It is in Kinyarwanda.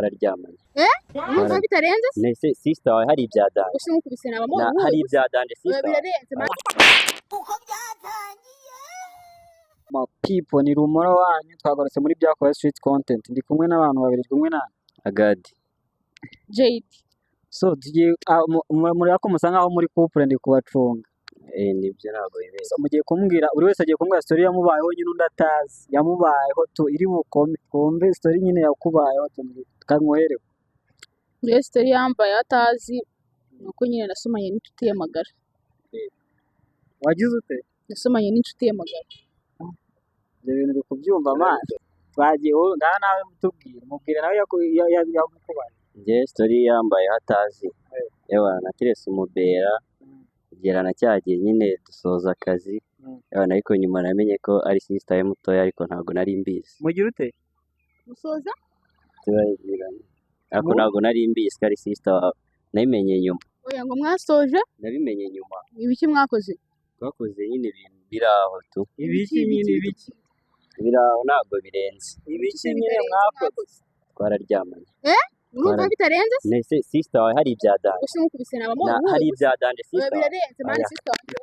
Twararyamanye. Urumva bitarenze se? Nese sister wawe hari ibya danger? Gusa nkukubise naba Hari ibya danger, Oya, sister wawe. birarenze, man. Ma people, ni Rumora wanyu, twagarutse muri Byakoze Street Content. Ndi kumwe n'abantu babiri, ndi kumwe na Agadi. Jade. So tugiye mureba ko musa nkaho muri couple, ndi kubacunga. Eh, nibyo, ntabwo bibeshye. So mugiye kumbwira, buri wese agiye kumbwira story yamubayeho nyine undi atazi, yamubayeho tu iri bukome, twumve story nyine yakubayeho tu kanywere. Iyo story yambaye atazi ni uko nyine nasomanye n'inshuti ye magara. Wagize ute? Nasomanye n'inshuti ye magara. Ibyo bintu uri kubyumva, man? Twagiye wowe ngaha nawe mutubwire, mubwire nawe yakubaye. Njye story yambayeho atazi, ewa, naterese umubera kugera na cya gihe nyine dusoza akazi. Ewa, ariko nyuma namenye ko ari sister ye mutoya, ariko ntabwo nari mbizi. Mugira ute? Gusoza. Turabibwirana, ariko ntabwo nari mbizi ko ari sister wawe, nabimenye nyuma. Oya, ngo mwasoje? Nabimenye nyuma. Ibiki mwakoze? Twakoze nyine ibintu biri aho tu. Ibiki nyine, ibiki? Biri aho, ntabwo birenze. Ibiki nyine mwakoze? Twararyamanye. Urumva bitarenze se? Nese sister wawe hari ibya danger? Gusa nkukubise naba Hari ibya danger, Oya, sister wawe. birarenze, man. Oya. Sister wanjye.